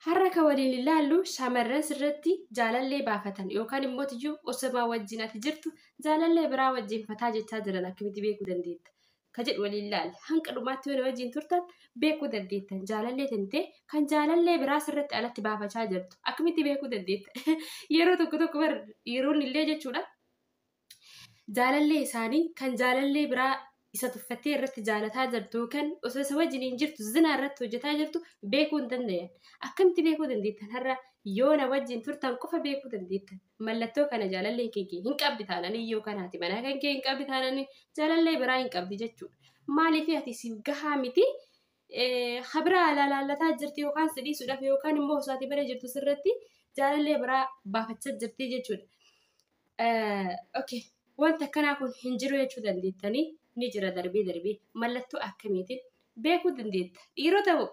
Har'a kan waliin ilaallu shamarran sirratti jaalallee baafatan yookaan immoo tiyyuu osomaa wajjin ati jirtu jaalallee biraa wajjin fataa jechaa jiran akkamitti beekuu dandeetta? Ka jedhu waliin ilaalla. Hanqa dhumaatti yoo na wajjin turtan beekuu dandeettan. Jaalallee tantee kan jaalallee biraa sirratti alatti baafachaa jirtu akkamitti beekuu dandeetta? Yeroo tokko tokko bar dhiironni illee jechuudha. Jaalallee isaanii kan jaalallee biraa isa tuffattee irratti jaalataa jirtu yookaan osoo isa wajjin hin jirtu zinaa irratti hojjetaa jirtu beekuu hin danda'an. Akkamitti beekuu dandeettan? Har'a yoo na wajjin turtan qofa beekuu dandeettan. Mallattoo kana jaalalleen kee hin qabdi taananii yookaan haati manaa kan kee hin qabdi taananii jaalallee biraa hin qabdi jechuudha. Maaliif ati siif gahaa miti habiraa laalaallataa jirti yookaan si dhiisuudhaaf yookaan immoo osoo ati bira jirtu sirratti jaalallee biraa baafachaa jirti jechuudha. Okay. Wanta akkanaa kun hin jiru jechuu dandeettanii ni jira darbee darbee mallattoo akkamiitiin beekuu dandeetta. Dhiirota hoo?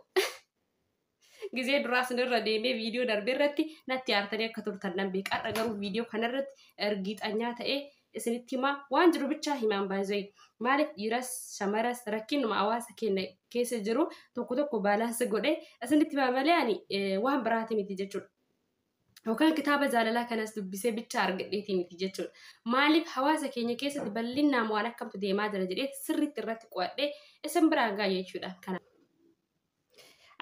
Gizee duraa sinirra deemee viidiyoo darbe irratti natti aartanii akka turtan nan beeka. Har'a garuu viidiyoo kanarratti ergiixanyaa ta'ee isinitti himaa waan jiru bichaa himaan baay'ee. Maaliif dhiiras shamaras rakkinuma hawaasa keenya keessa jiru tokko tokko baalaansa godhee isinitti himaa malee ani waan biraati miti jechuudha. Yookaan kitaaba jaalalaa kanas dubbisee bichaa argadheetii miti jechuudha. Maaliif hawaasa keenya keessatti bal'inaan waan akkamtu deemaa jira jedhee sirriitti irratti qo'adhee isin biraan ga'a jechuudha. Kana.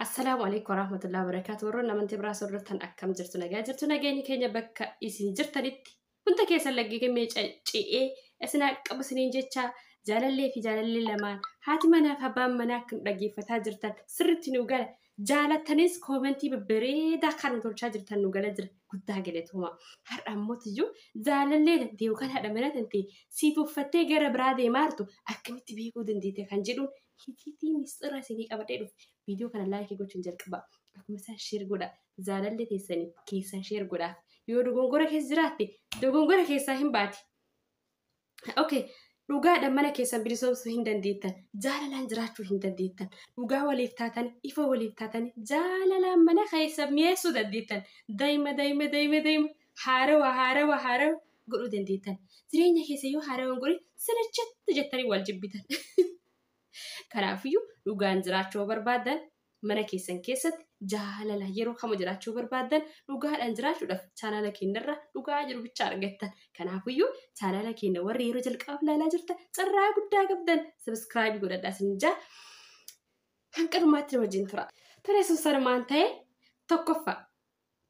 Assalaamu alaikum warahmatullahi wabarakatuh. Warroonni amantii biraa hordoftan akkam jirtu nagaa jirtu nageenyi keenya bakka isin jirtanitti hunda keessan laggee ce'ee isin qabu isiniin jecha jaalallee fi jaalallee lamaan haati manaa fi abbaan manaa akka nu dhaggeeffataa jirtan sirriitti nu gala. Jaalattanis koomentii babbareedaa kan nu tolchaa jirtan nu gala jira. Guddaa galatooma. Har'a ammoo iyyuu jaalallee tantee yookaan haadha mana tantee siif uffattee gara biraa deemaa jirtu akkamitti beekuu dandeette kan jedhuun hitiitii misxira isinii qabadhee dhufe. Viidiyoo kana laayikii gochuun jalqaba. Akkuma isaan sheer godha. Jaalallee teessanii keessan sheer godhaaf. Yoo dogongora keessa jiraatte dogongora keessaa hin baati. Okay. Dhugaadhaan mana keessan bilisoomsuu hin dandeettan. Jaalalaan jiraachuu hin dandeettan. Dhugaa waliif taatan, ifa waliif taatan, jaalalaan mana keessa mi'eessuu dandeettan. Daa'ima daa'ima daa'ima daa'ima haarawa haarawa haarawa godhuu dandeettan. Jireenya keessa yoo haarawa hin godhin sirriitti jettanii wal jibbitan. Kanaafiyyuu dhugaan jiraachuu barbaadan mana keessan keessatti jaalala yeroo kama jiraachuu barbaadan dhugaadhaan jiraachuudhaaf chaanala keenyarra dhugaa jiru bicha argattan. Kanaafiyyuu chaanala keenya warri yeroo jalqabaaf ilaalaa jirtan carraa guddaa qabdan sabiskiraayibii godhadhaa isin jaa. Hanqa dhumaatti wajjin tura. Tole sun sanumaan ta'e tokkoffaa.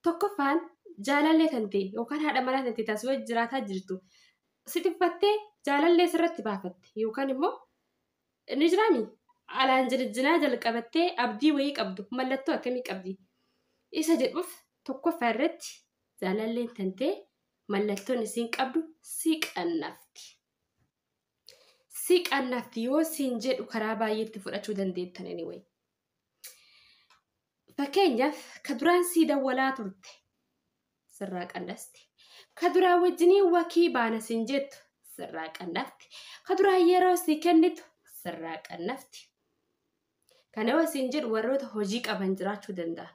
Tokkoffaan jaalallee kan ta'e yookaan haadha manaa kan ta'e taasisa wajjin jiraataa jirtu si tuffattee jaalallee sirratti baafatte yookaan immoo ni jiraami alaan jirjinaa jalqabattee abdii wayii qabdu mallattoo akkamii qabdi isa jedhuuf tokkoffaa irratti jaalalleen tantee mallattoon isiin qabdu si qannafti. Si qannafti yoo siin jedhu karaa baay'eetti fudhachuu dandeettan anyway. Fakkeenyaaf ka duraan sii dawwalaa turte sirraa qannasti. Ka duraan wajjiniin wakii baana siin jettu sirraa qannafti. Ka duraan yeroo sii kennitu sirraa qannafti. Kana yoo siin jedhu warroota hojii qaban jiraachuu danda'a.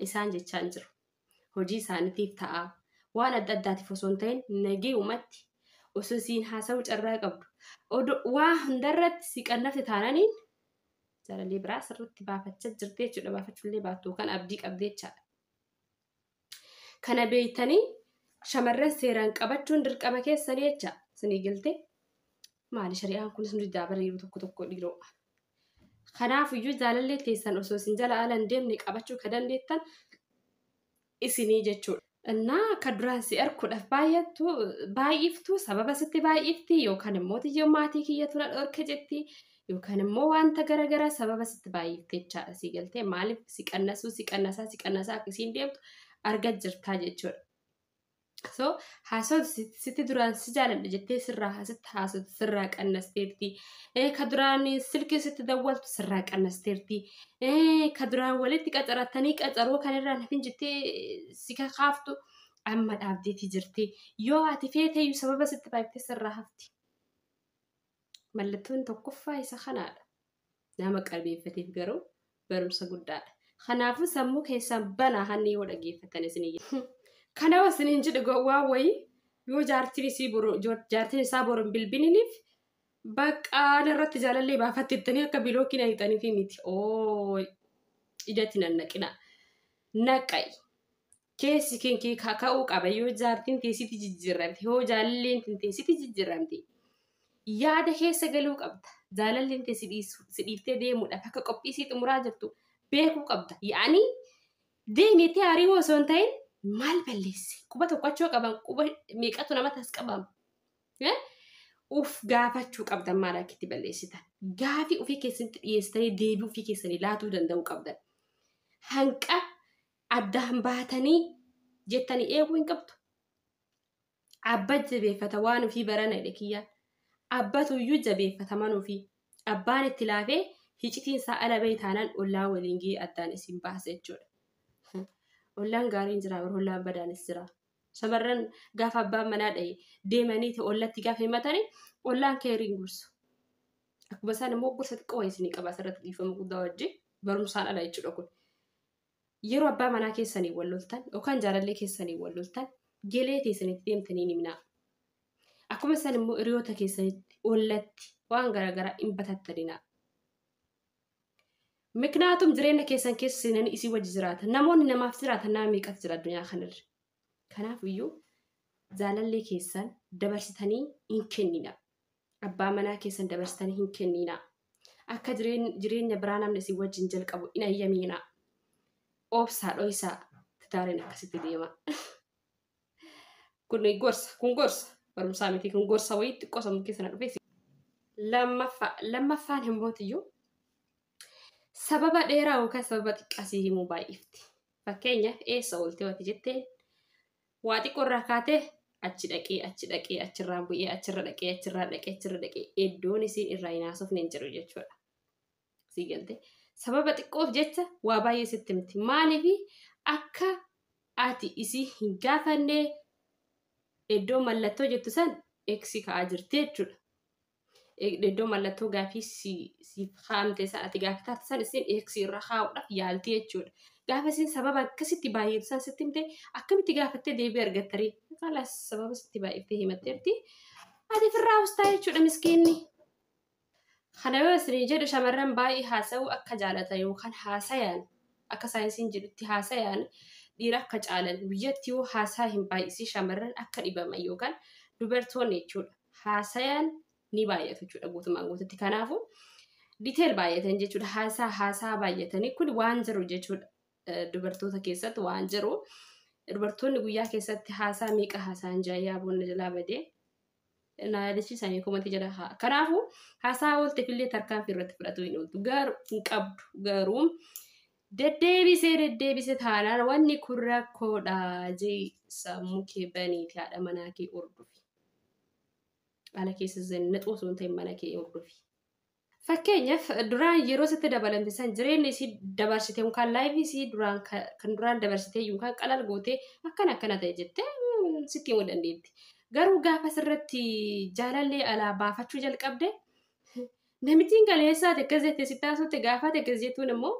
Isaan jechaan jiru. Hojii isaaniitiif ta'a. Waan adda addaatiif osoo hin ta'in nageenyumatti osoo siin haasa'uu carraa qabdu. Waa hundarratti si qannafte taananiin jaalallee biraa sirriitti baafachaa jirti jechuudha. Baafachuullee baattu yookaan abdii qabdi jechaadha. Kana beektanii shamarran seeraan qabachuun dirqama keessanii jecha isinii galtee maali shari'aan kunis nu diddaa bara yeroo tokko tokko dhiiroo. Kanaafiyyuu jaalallee teessan osoo isin jala ala hin deemne qabachuu ka dandeettan isinii jechuudha. Innaa akka duraan si arkuudhaaf baay'attu baay'iftu sababa sitti baay'ifti yookaan immoo tiyyoo maatii kiyyatu na dhorke jetti yookaan immoo wanta garaagaraa sababa sitti baay'ifte jechaadha sii galtee maaliif si qannasuu si qannasaa si qannasaa akka isiin deemtu argaa jirtaa jechuudha. So haasawtu sitti duraan si jaaladha jettee sirraa sitti haasawtu sirraa qannasteerti. Ka duraan silkii sitti dawwaltu sirraa qannasteerti. Ka duraan walitti qaxarattanii qaxaroo kanarraa nafin jettee si kakaaftu amma dhaabdeetii jirti. Yoo ati feeteyyuu sababa sitti baay'iftee sirraa hafti. Mallattoon tokkoffaa isa kanaadha. Nama qalbeeffateef garuu barumsa guddaadha. Kanaafuu sammuu keessan banaa hanni yoo dhaggeeffatan isinii. Kana isiniin jedhu gowwaa wayii yoo jaartiin isii boru jaartiin isaa boru hin bilbiliniif bakka irratti jaalallee baafatte jettanii akka bilookiin hiixaniif miti. Oo idatti nannaqina. Naqa'i. Keessi kee kaka'uu qaba yoo jaartiin teessitti jijjiiramte, yoo jaalalleen teessitti jijjiiramte. Yaada keessa galuu qabda. Jaalalleen tee si dhiiftee deemuudhaaf akka qophii sii xumuraa jirtu beekuu qabda. Yaa'anii deemeetii hariiroo osoo hin ta'in maal balleesse? Quba tokkochoo qaban, quba meeqatu namatti as qabama? Uf gaafachuu qabdan, maal akka itti balleessitan. Gaafii ofii keessanitti dhiyeessitanii deebii ofii keessanii laatuu danda'uu qabdan. Hanqa addaan baatanii jettanii eeguu hin qabdu. Abba jabeeffata waan ofii barana jedhe kiyyaa. Abbatu iyyuu jabeeffata mana ofii. Abbaan itti laafee hicitiin isaa ala bahe taanaan ollaa waliin gahee addaan isin baasa jechuudha. Ollaan gaariin jira, ollaan badaanis jira. Shamarran gaafa abbaan manaa dhahe deemanii ollatti gaafa himatanii ollaan keeriin gorsu. Akkuma isaan immoo gorsa xiqqoo wayii isinii qaba asirratti, dhiifama guddaa wajjin, barumsaan ala jechuudha kun. Yeroo abbaa manaa keessanii wal loltan yookaan jaalallee keessanii wal loltan, gelee teessanitti deemtanii ni himinaa. Akkuma isaan immoo hiriyoota keessanitti, ollatti waan garaagaraa hin batattanina. Miknaatum jireenya keessan keessa seenanii isii wajji jiraatan. Namoonni namaaf jiraatan nama meeqatu jira addunyaa kanarra? Kanaaf iyyuu jaalallee keessan dabarsitanii hin kennina. Abbaa manaa keessan dabarsitanii hin kennina. Akka jireenya biraa namni isin wajjin jalqabu hin ayyamiina. Obsaa dho'isaa, titaariin akkasitti deema. Kun gorsa, kun gorsa. Barumsaa miti, kun gorsa wayii xiqqoo sammuu keessa na dhufe. Lammaffaan himmootiyyuu sababa dheeraa yookaan sababa xiqqaa sii himuu baay'ifti. Fakkeenyaaf, eessa ooltee wati jetteen, waa xiqqoo irraa kaatee achi dhaqee, achi dhaqee, achirraa bu'ee, achirra dhaqee, achirraa dhaqee, achirra dhaqee, iddoon isiin irraa hin haasofne hin jiru jechuudha. Sii galte, sababa xiqqoof jecha waa baay'ee sitti himti. Maaliif? Akka ati isii hin gaafanne iddoo mallattoo jettu san eeksi ka'aa jirti jechuudha. Iddoo mallattoo gaafii siif kaa'amte san, ati gaafii taate san, isiin eeksi irra kaa'uudhaaf yaalti jechuudha. Gaafa isiin sababa akkasitti baay'eetu san sitti himte, akkamitti gaafattee deebii argattarii? Kalaas, sababa sitti baay'iftee himatteerti. Ati firraa ustaa jechuudha, miskiinni. Kana yoo isin jedhu, shamarran baay'ee haasa'uu akka jaalatan yookaan haasayaan akka saayinsiin jedhutti haasayaan dhiira akka caalan, biyyatti yoo haasaa hin baay'isii shamarran akka dhibaman yookaan dubartoonni jechuudha. Haasayaan ni baay'atu jechuudha guutumaan guututti. Kanaafuu detail baay'atan jechuudha. Haasaa haasaa baay'atanii kun waan jiru jechuudha. Dubartoota keessatti waan jiru. Dubartoonni guyyaa keessatti haasaa meeqa haasaan jaayyaa boonna jalaa badee na yaadachiisanii komantii jala haa. Kanaafuu haasaa oolteef illee tarkaanfii irratti fudhatu hin ooltu. Garuu hin qabdu, garuu deddeebisee deddeebisee taanaan wanni kun rakkoodha jee sammuu kee baniiti haadha manaa kee hordofi. Ala keessa zannaxuu osoo hin ta'in mana kee hordofi. Fakkeenyaaf, duraan yeroo sitti dabalamte san jireenya isii dabarsite yookaan life isii duraan kan duraan dabarsite yookaan qalal gootee akkana akkana ta'e jettee sitti himuu dandeetti. Garuu gaafa sirratti jaalallee alaa baafachuu jalqabde, namittiin galeessaati akkas jettee sitti haasofte, gaafa akkas jettuun immoo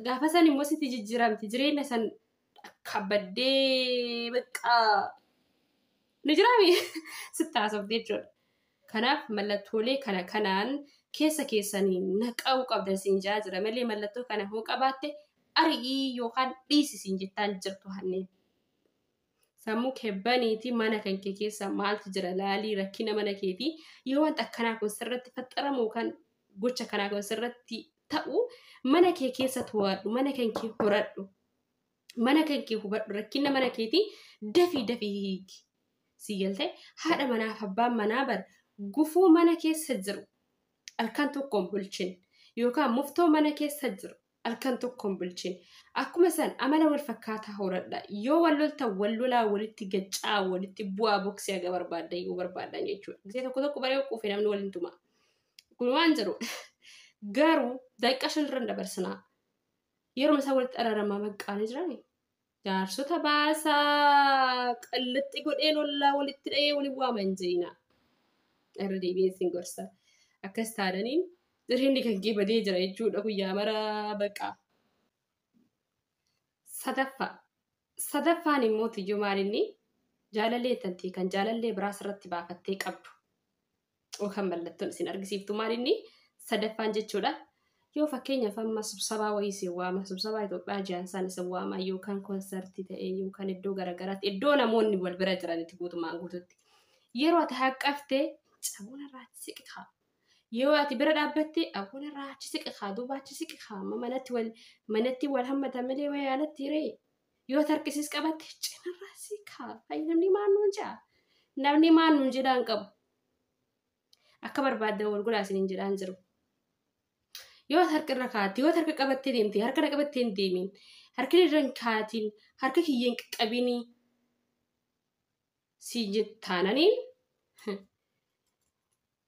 gaafa san immoo sitti jijjiiramti, jireenya san akka baddee bakka ni jiraami sitti haasofte jechuudha. Kanaaf mallattoolee kana kanaan keessa keessanii naqa'uu qabdan siin jaa jira malee, mallattoo kana hoo qabaatte ari'ii yookaan dhiisi siin jettaan jirtu hanneen. Sammuu kee baniitii mana kan kee keessa maaltu jira laalii, rakkina mana keetii yoo wanta akkanaa kun sirratti faxxaramu yookaan gocha kanaa kun sirratti ta'u, mana kee keessa to'adhu, mana kan kee horadhu, mana kan kee hubadhu, rakkina mana keetii dafii dafii hiiki. Si galtee, haadha manaaf abbaan manaa bar gufuu mana keessa jiru halkan tokkoon bulchin yookaan muftoo mana keessa jiru halkan tokkoon bulchin. Akkuma san amala wal fakkaataa horadha. Yoo wal loltan wal lolaa, walitti gaccaa, walitti bu'aa, boksii haga barbaaddan yoo barbaaddan jechuudha. Gisee tokko tokko baree quufe namni waliin tuma. Kun waan jiru. Garuu daqiiqaa 5 irra hin dabarsinaa. Yeroo isaa walitti araaramaa maqaan jirani. Jaarsota baasaa qallixxi godheen ollaa walitti dhahee waliin waaman jeena. Irra deebiin sin gorsa. Akkas taananiin jireenyi kan kee badee jira jechuudha guyyaa mara baqaa. Sadaffaa. Sadaffaan immoo tiyyuu maalinni jaalallee tantee kan jaalallee biraa sirratti baafattee qabdu yookaan mallattoon isin argisiiftu maalinni sadaffaan jechuudha. Yoo fakkeenyaaf amma sibsabaa wayii isin waama, sibsabaa Itoophiyaa jiran san isin waama yookaan konsertii ta'e yookaan iddoo garaagaraatti iddoo namoonni wal bira jiranitti guutumaan guututti. Yeroo ati haqqaftee cabuun irraa achi siqi. Yoo ati bira dhaabbatte abboon irraa achi siqi kaa duuba achi siqi kaa amma manatti wal hammata malee wayii alatti hiree. Yoo harkisiis qabatte cinarraa siqaa. Namni maal nuun jedha? Namni maal nuun jedhaan qabu. Akka barbaaddan wal godhaa isiniin jedhaan jiru. Yoo harka irra kaa'atte, yoo harka qabattee deemte, harka na qabattee hin deemin, harka irra hin kaatin, harka kiyya hin qaqqabinii si jettaananiin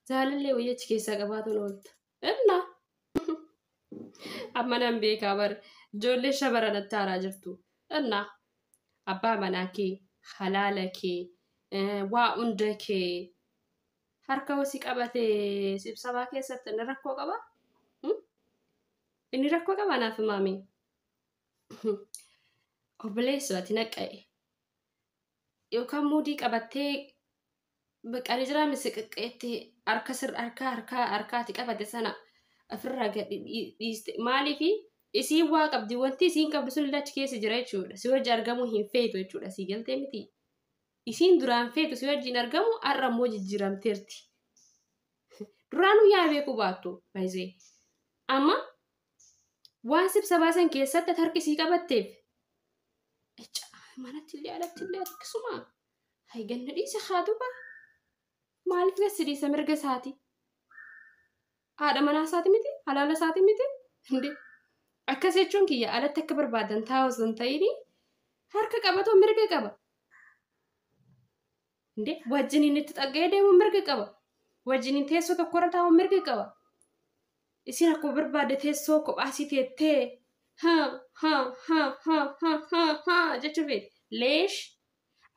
jaalallee wayii achi keessaa qabaatuun oolta. Inna amma nan beekaa bara ijoollee shabara natti haaraa jirtu. Inna abbaa manaa kee, halaala kee, waa hunda kee harka hosii qabatee sibsabaa keessatti inni rakkoo qabaa? Inni rakkoo qaba naaf maami. Obboleessu ati naqqa'e. Yookaan muudii qabattee baqqaanii jiraa misiqiqqeetti harka sir harka harka harkaati qabate sana ofirraa gadi dhiiste. Maaliifi isiin waa qabdi wanti isiin qabdu sun illee achi keessa jira jechuudha. Si wajji argamuu hin feetu jechuudha. Si galtee miti. Isiin duraan feetu si wajjin argamu har'a immoo jijjiiramteerti. Duraanuu yaa beekuu baattu baay'ee. Amma waan sibsabaa san keessatti ati harki isii qabatteef manatti illee alatti illee akkasuma hayganna dhiise haa duba. Maaliif gassi dhiisa mirga isaati? Haadha manaa isaati miti? Halaala isaati miti? Hindi. Akkas jechuun kiyya alatti akka barbaadan taa'u osoo hin ta'in harka qabatoo mirga qaba. Hindi. Wajjiniin itti xagga'ee deemuu mirga qaba. Wajjiniin teessoo tokkorra taa'uu mirga qaba. Isin akkuma barbaadde teessoo kophaasii teettee ha ha ha ha ha ha ha jechuu feeti. Leesh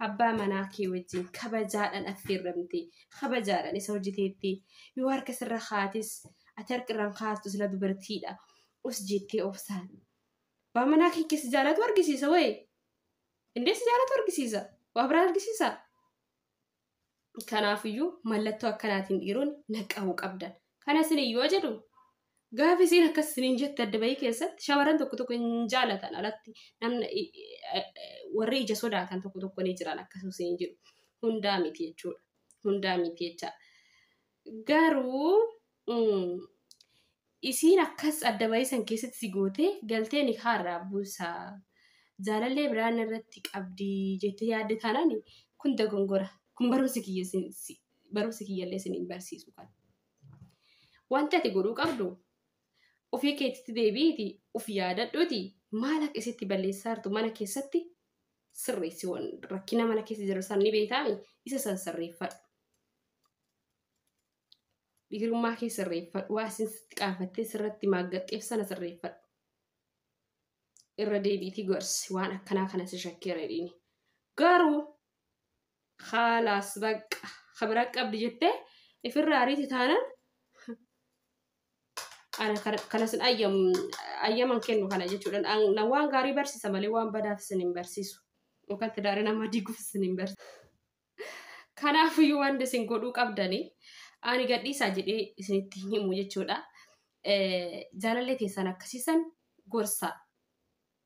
abbaa manaa kee wajjin kabajaadhaan affeerramte kabajaadhaan isa hojjeteetti yoo harka sirra kaatis ati harka irraan kaastu sila dubartiidha us jettee obsaan. Abbaa manaa kee keessa jaalatu argisiisa wayi. Indee si jaalatu argisiisa. Waa biraa argisiisa. Kanaafiyyuu mallattoo akkanaatiin dhiironni naqa'uu qabdan. Kana isin yoo jedhu gaafa isiin akkas isiniin jette adda bahii keessatti shamarran tokko tokko hin jaalatan alatti namni warri ija sodaatan tokko tokko ni jiran akkasumas isiniin jedhu hundaa miti jechuudha. Hundaa miti jecha. Garuu isiin akkas adda bahii san keessatti si gootee galtee ni kaarraa buusaa. Jaalallee biraan irratti qabdi jettee yaadde taanaan kun dogongora. Kun barumsi kiyya barumsi kiyyallee isin hin barsiisu kan. Wanti ati godhuu qabdu ofii keetitti deebiiti of yaadadhuuti maal akka isitti balleessaa jirtu mana keessatti sirreessi rakkina mana keessa jiru san ni beektaami isa san sirreeffadhu. Dhiirummaa kee sirreeffadhu waa isin sitti qaanfattee sirratti maaggaxxeef sana sirreeffadhu. Irra deebiitii gorsi waan akkanaa kana si shakkeera jedhiini. Garuu haalaas bakka kabira qabdi jettee ifirraa ariiti taanaan ana kana sin ayyaman kennu kana jechuudha. Na waan gaarii barsiisa malee waan badaaf isin hin barsiisu. Yookaan tidaara nama diiguuf isin hin barsiisu. Kanaafiyyuu wanti isin godhuu qabdanii ani gadhiisaa jedhee isinitti himu jechuudha. Jaalallee keessan akkasiisan gorsaa.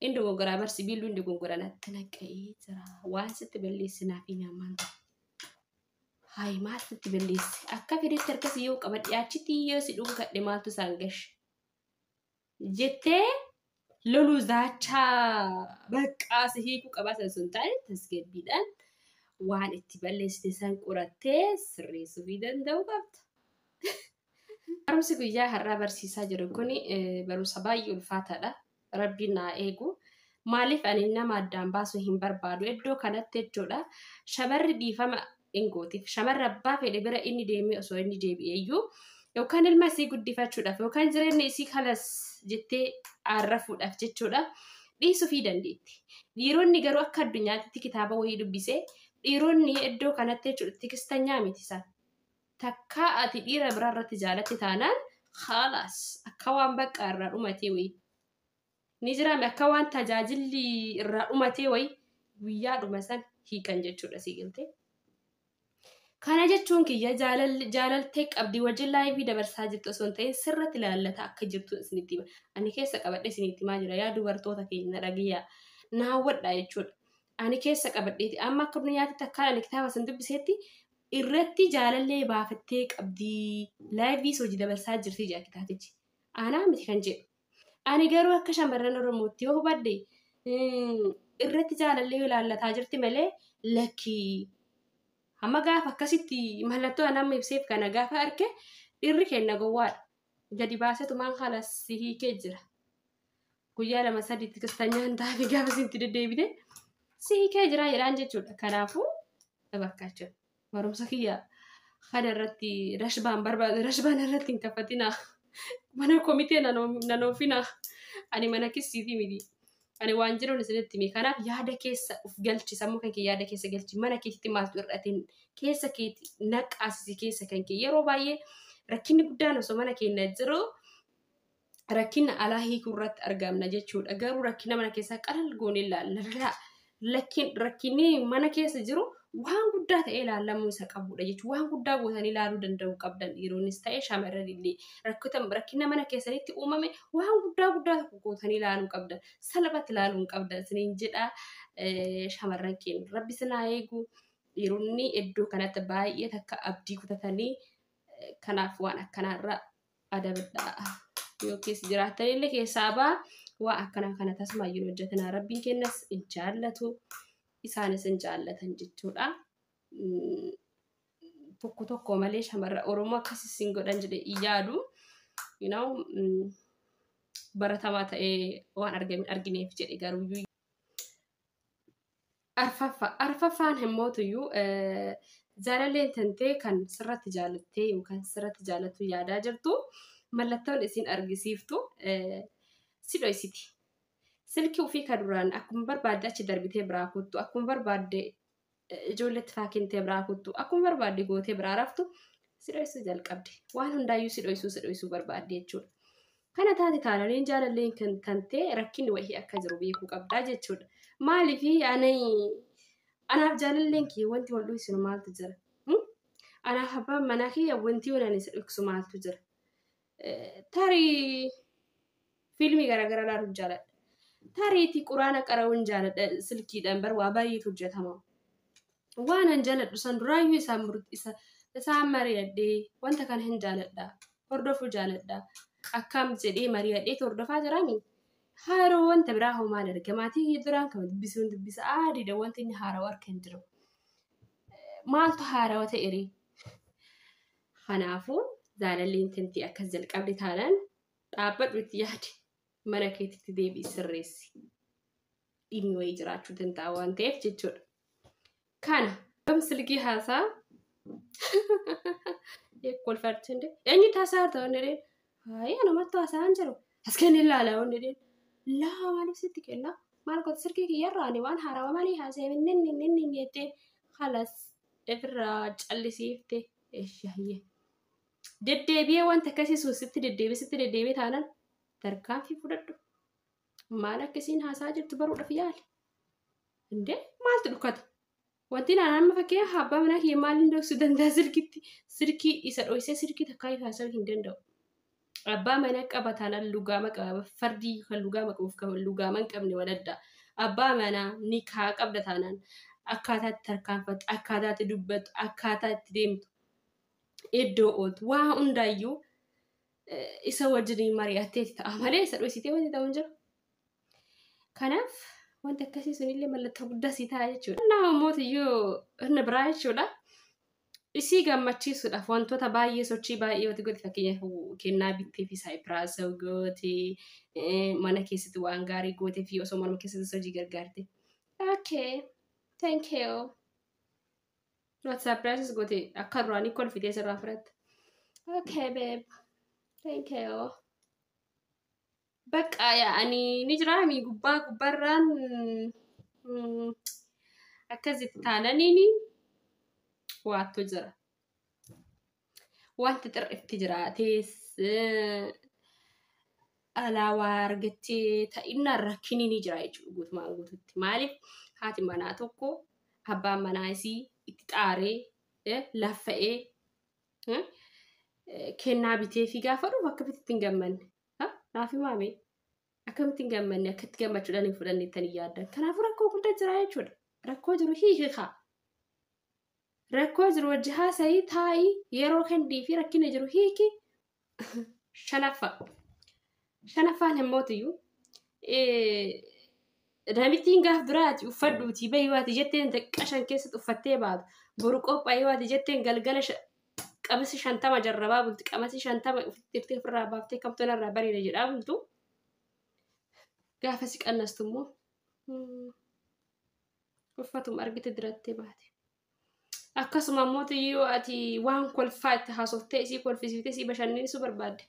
Inni dogongoraa barsi biilluu inni dogongora natti naqa'ee jira. Waan sitti balleessinaa fi nyaammaan ta'u. Hayi maal sitti balleesse? Akka fedhetti harkasii yoo qabadhe achitti yoo si dhuunfadhe maaltu isaan gashe? Jettee loluu zaachaa baqqaa si hiikuu qabaatan sun taane tasgabbiidhaan waan itti balleessite san qorattee sirreessuu danda'uu qabda. Barumsi guyyaa har'aa barsiisaa jiru kun barumsa baay'ee ulfaataadha. Rabbiin naa eegu. Maaliif ani nama addaan baasuu hin barbaadu iddoo kanatti jechuudha. Shamarri dhiifama hin gootiif. Shamarri abbaa fedhe bira inni deemee osoo inni deebi'e iyyuu yookaan ilma isii guddifachuudhaaf yookaan jireenya isii kalas jettee aarrafuudhaaf jechuudha. Dhiisuufii dandeetti. Dhiironni garuu akka addunyaatti kitaaba wayii dubbisee dhiironni iddoo kanatti jechuudha tikistanyaa miti isaan. Takkaa ati dhiira biraa irratti jaalatte taanaan haalaas akka waan bakka irraa dhumatee wayii. Ni jiraame akka waan tajaajilli irraa dhumatee wayii guyyaa dhuma san hiikan jechuudha si galtee. Kana jechuun kiyya jaalaltee qabdii wajjin live dabarsaa jirtu osoo hin ta'in sirratti ilaallata akka jirtu isinitti hima. Ani keessa qabadhee isinitti himaa jira. Yaa dubartoota keenya dhagiyyaa. Na hawwadhaa jechuudha. Ani keessa qabadheeti. Amma akka duniyaatti takkaan ani kitaaba san dubbiseetti irratti jaalallee baafattee qabdii live hojii dabarsaa jirti jedha kitaabichi. Anaa miti kan jedhu. Ani garuu akka shamarran Oromootti yoo hubadhe irratti jaalallee ilaallataa jirti malee lakkii. Amma gaafa akkasitti mallattoo an amma ibseef kana gaafa arge dhirri kenna gowwaadha. Gadi baasetumaan haala si hiikee jira. Guyyaa lama sadiitti kistanyaan taate gaafa sitti deddeebite si hiikee jira jedhaan jechuudha. Kanaafuu bakka jechuudha. Barumsa kiyya kana irratti rashbaan barbaadu rashbaan irratti hin kaffatinaa. Mana komitee nan oofinaa. Ani mana kissiitii miti. Ani waan jiruun isinitti hime. Kanaaf yaada keessa of galchi. Sammuu kan kee yaada keessa galchi. Mana keetitti maaltu hir'ateen keessa keeti naqqaasisi keessa kan kee. Yeroo baay'ee rakkinni guddaan osoo mana keenya jiru rakkina alaa hiikuu irratti argamna jechuudha. Garuu rakkina mana keessaa qalal goonee ilaalla. Rakkinni mana keessa jiru waan guddaa ta'ee ilaalamuu isa qabudha jechuudha. Waan guddaa gootanii ilaaluu danda'uu qabdan dhiironnis ta'e shamarran illee. Rakkina mana keessanitti uumame waan guddaa guddaa tokko gootanii ilaaluu qabdan. Salphatti ilaaluu hin qabdan isiniin jedha shamarran keenya. Rabbi isin haa eegu. Dhiironni iddoo kanatti baay'ee takka abdii kutatanii kanaaf waan akkanaarra adabadhaa. Yookiis jiraatanillee keessaa baa waan akkanaa kana tasumaayyuu hin hojjetinaa. Rabbiin kennas hin jaallatu. Isaanis hin jaallatan jechuudha. Tokko tokko malee shamarra Oromoo akkas isin godhan jedhee hin yaadu. Baratamaa ta'ee waan argineef jedhe garuu. Arfaffaan himmootuyyuu jaalalleen tantee kan sirratti jaalattee yookaan sirratti jaalattu yaadaa jirtu mallattoon isin argisiiftu si dhoysiti. Silkii ofii kan duraan akkuma barbaadde achi darbitee biraa kuttu, akkuma barbaadde ijoolleetti faakintee biraa kuttu, akkuma barbaadde gootee biraa raftu si dhoysuu jalqabde. Waan hundaayyuu si dhoysuu si dhoysuu barbaadde jechuudha. Kana taate taananiin jaalalleen kan tantee rakkinni wahii akka jiru beekuu qabdaa jechuudha. Maaliif anaaf jaalalleen kiyya wanti wal dhoksinu maaltu jira? Anaaf abbaan manaa kiyya wanti waan isa dhoksu maaltu jira? Tarii fiilmii garaagaraa ilaaluun jaaladha. Tariitii quraana qara'uun jaaladha. Silkiidhaan bar waa baay'eetu hojjetama. Waan an jaaladhu san duraayyuu isaan mari'adhee wanta kana hin jaaladha. Hordofuu jaaladha. Akkam jedhee mari'adhee hordofaa jiraami. Haaroo wanta biraa hoo maal arga? Maatii kiyya duraan kan dubbisuun dubbisa aadiidha wanti inni haarawaa harka hin jiru. Maaltu haarawa ta'e ree? Kanaafuu jaalalleen tantii akkas jalqabde taanaan dhaabbadhu itti yaadi. Mana keetitti deebi'i sirreessi. Dhimmi wayii jiraachuu danda'a waan ta'eef jechuudha. Kana silkii haasaa kolfaatti hundee eenyutti haasaa jirta wanni jedheen? Hayi anumatti haasaa hin jiru. As kennee ilaala wanni jedheen. Laa maaliif sitti kenna? Maal goota silkii kiyyarraa ani waan haarawaa malee haasa'e inni inni inni jettee halas ofirraa callisiifte eshaayyee. Deddeebi'ee wanta akkasii sun sitti deddeebi'ee sitti deddeebi'ee taanaan tarkaanfii fudhadhu. Maal akkasiin haasaa jirtu baruudhaaf yaali. Indee maaltu dhukkata? Wanti naan amma fakkeenyaaf abbaa manaa kiyya maaliin dhoksuu danda'a silkitti? Silkii isa dhoksee silkii takkaa haasa'uu hin danda'u. Abbaa manaa qaba taanaan lugaama qaba. Fardii kan lugaama qabuuf kan lugaama hin qabne waladda. Abbaa manaa ni kaa qabda taanaan akkaataa itti tarkaanfattu, akkaataa itti dubbattu, akkaataa itti deemtu, iddoo ooltu waa hundaayyuu isa wajjin mari'attee ta'a malee isa dhoksitee wanti ta'u hin jiru. Kanaaf wanti akkasii sunillee mallattoo guddaa sii ta'a jechuudha. Nama mootiyyuu inni biraa jechuudha. Isii gammachiisuudhaaf wantoota baay'ee sochii baay'ee wanti godhe fakkeenyaaf kennaa bittee fi surprise goote mana keessatti waan gaarii gootee fi osoo manuma keessatti hojii gargaarte. Okay, thank you. What surprise goote akka duraanii kolfitee sirraa fudhatte. Okay babe, thank you. Bakka yaa'anii ni jiraami gubbaa gubbaarraan akkasitti taananiini waattu jira. Wanti xir'ifti jiraatees alaa waa argattee ta'innaan rakkinni ni jira jechuudha guutumaan guututti. Maaliif haati manaa tokko abbaan manaa isii itti xaaree Laffa'ee kennaa bitee fi gaafa dhufu akkamitti hin gammanne? Naaf himaame, akkamitti hin gammanne, akkatti gammachuudhaan hin fudhanne jettanii yaaddan? Kanaafuu rakkoo guddaa jira jechuudha. Rakkoo jiru hiikaa. Rakkoo jiru wajji haasa'ii, taa'ii, yeroo kennii fi rakkina jiru hiiki. Shanaffaa. Shanaffaan immootiyyuu namittiin gaaf duraati uffadhuutii bahii waati jetteen daqiiqaa 5 keessatti uffattee baatu, boru qophaa'ee waati jetteen galgala qamisi 50 jarrabaa bulti, qamisi 50 ofitti hirtee ofirraa baaftee kamtu narraa bareeda jedhaa bultu. Gaafa si qannastu immoo uffatuma argite dirattee baate. Akkasuma immoo yoo ati waan kolfaa itti haasoftee isii kolfisiiftee isii bashannansiisuu barbaadde,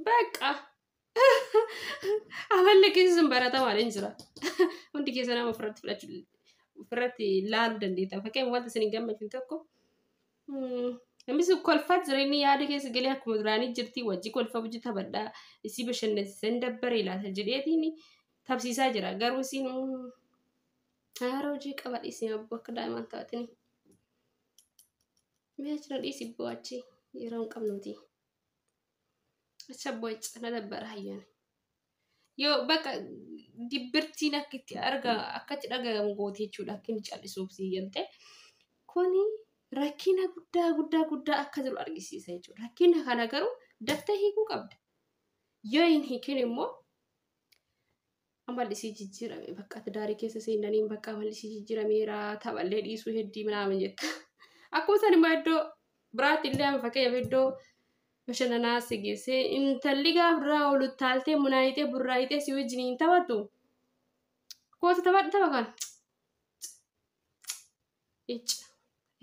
Bakka amalli keessa sun baratamaan hin jira. Hundi keessa nama ofirratti fudhachuu, ofirratti ilaaluu dandeetta. Fakkeenyaaf, wanta isin hin gammachiifne tokko, namni sun kolfaa jira, inni yaada keessa galee akkuma duraanii jirti, wajji kolfa, wajji taphadhaa, isii bashannansiisan dabbaree laata jedheetiin tapsiisaa jira. Garuu isiin haara hojii qaba, dhiisii abboo, akka daa'imaan taphatanii. Mee achira dhiisi abboo, achi yeroo hin qabnuti. Achi abboo na dabbara hayyaan. Yoo bakka dibbirtiin akka itti arga, akka itti dhagahamu goote jechuudha, akka inni callisuuf sii galte. Kuni rakkina guddaa guddaa guddaa akka jiru argisiisa jechuudha. Rakkina kana garuu daftee hiikuu qabda. Yoo hin hiikin immoo amalli isii jijjiirame, bakka ati daarii keessa seenaniin bakka amalli isii jijjiirameera, taphallee dhiisuu heddii minaamin jetta. Akkuma san immoo iddoo biraatti illee, amma fakkeenyaaf iddoo bashannanaa si geessee, intalli gaaf duraa ol uttaaltee munaayitee burraayitee si wajjin hin taphattu. Koota, taphadhu tapha kana. Icca.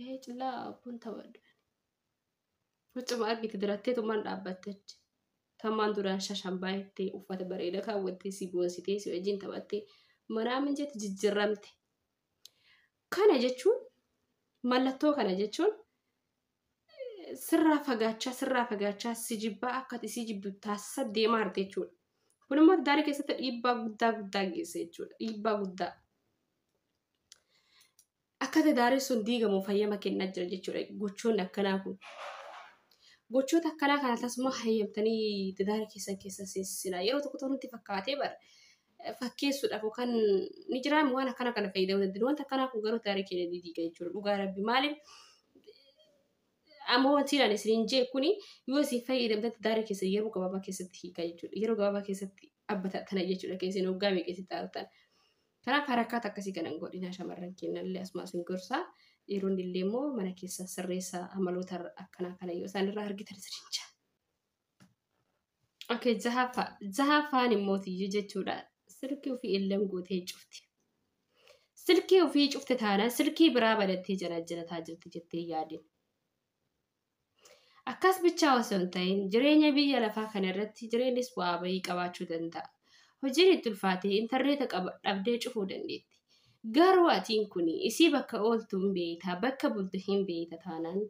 Ee, cillaa abboon taphadhu. Huccuma argite dirattee tumaan dhaabbatte achi. Tamaan duraan shashan baay'attee uffata bareedaa kaawwattee si boonsitee si wajjin taphattee manaa minjeetti jijjiiramte. Kana jechuun, mallattoo kana jechuun, sirraa fagaachaa, sirraa fagaachaa, si jibbaa, akka ati si jibbu taasisa deemaa jirti jechuudha. Kun immoo daarii keessatti dhiibbaa guddaa guddaa geessa jechuudha. Dhiibbaa guddaa. Akka daarii sun diigamu fayyama kennaa jira jechuudha gochoonni akkanaa kun. Gochoota akkanaa kana tasuma hayyamtanii daarii keessan keessa seensisina. Yeroo tokko tokko nutti fakkaatee bara fakkeessuudhaaf yookaan ni jiraame waan akkana kana fayyadamuu dandeenya. Wanta akkanaa kun garuu daarii keenya ni diiga jechuudha. Dhugaa rabbi, maaliif amma wanti ani isiniin jee kuni yoo isin fayyadamtan daarii keessa yeroo gabaabaa keessatti hiika jechuudha. Yeroo gabaabaa keessatti abbata tana jechuudha, keessin waggaa meeqa itti taatan. Kanaaf harakaata akkasii kana hin godhina, shamarran keenyallee asuma isin gorsaa. Dhiironni illee immoo mana keessa sirreessaa, amaloota akkanaa kana yoo isaan irraa argitan isiniin jaa. Okay, jahaffaa. Jahaffaan immoo tiyyuu jechuudha. Silkii ofii illee gootee cufti. Silkii ofii cufte taanaan silkii biraa banattee jala jalataa jirti jettee yaadin. Akkas bichaa osoo hin ta'in, jireenya biyya lafaa kana irratti jireenyis bu'aa bahii qabaachuu danda'a. Hojiin itti ulfaatee intarneeta dhabdee cufuu dandeetti. Garuu atiin kun isii bakka ooltu hin beekta, bakka bultu hin beekta taanaan,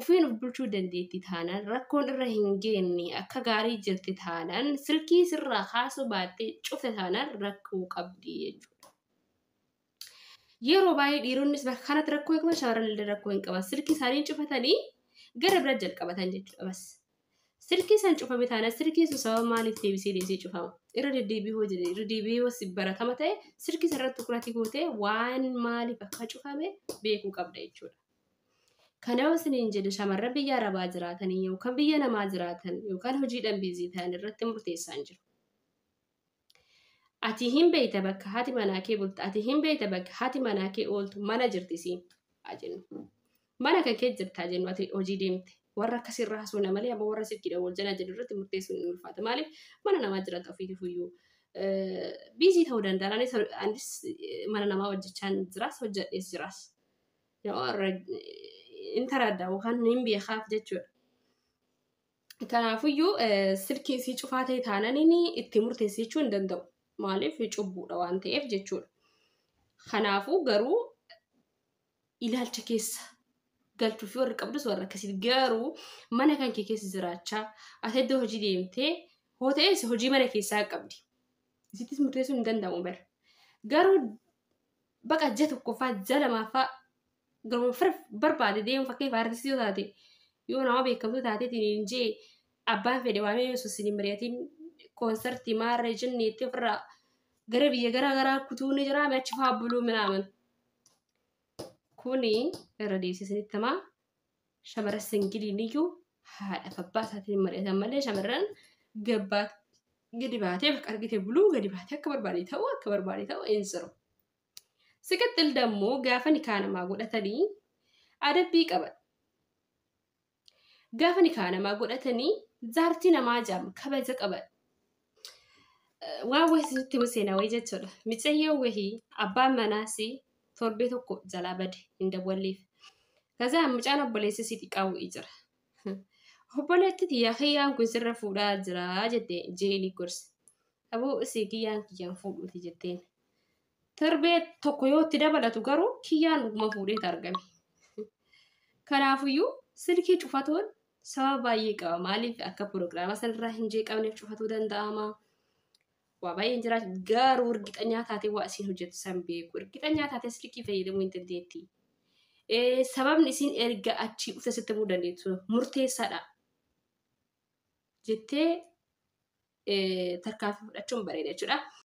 ofiin of bulchuu dandeetti taanaan, rakkoon irra hin geenye, akka gaarii jirti taanaan, silkii sirraa kaasuu baattee cufte taanaan rakkoo qabdi jechuudha. Yeroo baay'ee dhiironnis bakka kanatti rakkoo hin qaban, shamarran illee rakkoo hin qaban. Silkii isaanii cufatanii gara bira jalqabatan jechuudha bas. Silkii san cufame taanaan silkii sun sababa maaliif deebisee deebisee cufama? Irra deddeebi'ee hoo jedhe, irra deebi'ee hoo si baratama ta'e, silkii sanarratti tuqurati gootee waan maaliif akka cufame beekuu qabda jechuudha. Kana yoo isiniin jedhe, shamarran biyya Arabaa jiraatanii yookaan biyya namaa jiraatan yookaan hojiidhaan busy ta'an irratti murteessaan jiru. Ati hin beekta bakka haati manaa kee bultu, ati hin beekta bakka haati manaa kee ooltu, mana jirti isiin haa jennu. Mana kan kee jirta jennu, ati hojii deemte. Warra akkasirraa haasofna malee amma warra silkiidhaan wal jalaa jedhu irratti murteessuun ni ulfaata. Maaliif, mana namaa jiraata, ofiitiif iyyuu busy ta'uu danda'a. Anis mana namaa hojjechaa jiraas, hojjedhees jiraas. Intaradda yookaan hin beekaaf jechuudha. Kanaafiyyuu silkii isii cufaa ta'e taanaan itti murteessuu jechuu hin danda'u. Maaliif, cubbuudha waan ta'eef jechuudha. Kanaafuu garuu ilaalcha keessa galchuu fi warri qabdus warra akkasii, garuu mana kan kee keessa jiraachaa ati iddoo hojii deemtee hoo ta'es hojii mana keessaa qabdi. Isittis murteessuun hin danda'amu bara. Garuu baqa ji'a tokkoffaa ji'a lamaffaa garuma fira barbaade deemu fakkeenya artistii yoo taate yoo nama beekamtuu taateetiin hin jee abbaan fedhe waamee yoo isin hin mari'atiin koonsartii maarree jenneetti ofirraa gara biyya garaa garaa kutuu ni jira achi fa'aa buluu minaaman. Kuni irra deebisee himaa shamara singiliin iyyuu haadhaaf abbaa isaatiin mari'atan malee shamarran gabbaa gadi baatee bakka argite buluu gadi baatee akka barbaade ta'uu akka barbaade ta'uu hin jiru. Siqaxxil dammoo gaafa nikaa namaa godhatanii adabbii qaban. Gaafa nikaa namaa godhatanii jaartii namaa jaam kabaja qaban. Waan wayii isinitti himu seenaa wayii jechuudha. Micayyoo wayii abbaan manaas torbee tokko jalaa bade hin dawwalleef. Kazaa mucaan obboleessi isii xiqqaa wayii jira. Obboleetti tiyyaa kiyyaan kun sirra fuudhaa jira jette jeeni gorse. Aboo isii kiyyaan kiyyaan fuudhuuti jetteen. Torbee tokko yoo itti dabalatu garuu kiyyaan dhuguma fuudheet argame. Kanaafiyyuu silkii cufatuun sababa baay'ee qaba. Maaliif akka piroogiraama sanarraa hin jeeqamneef cufatuu danda'ama. Waa baay'een jira garuu hirgixanyaa taatee waa isiin hojjetu san beeku. Hirgixanyaa taatee silkii fayyadamuu hin dandeetti. Sababni isiin erga achii dhufte sitti himuu dandeettu murteessaadha jettee tarkaanfii fudhachuun bareeda jechuudha.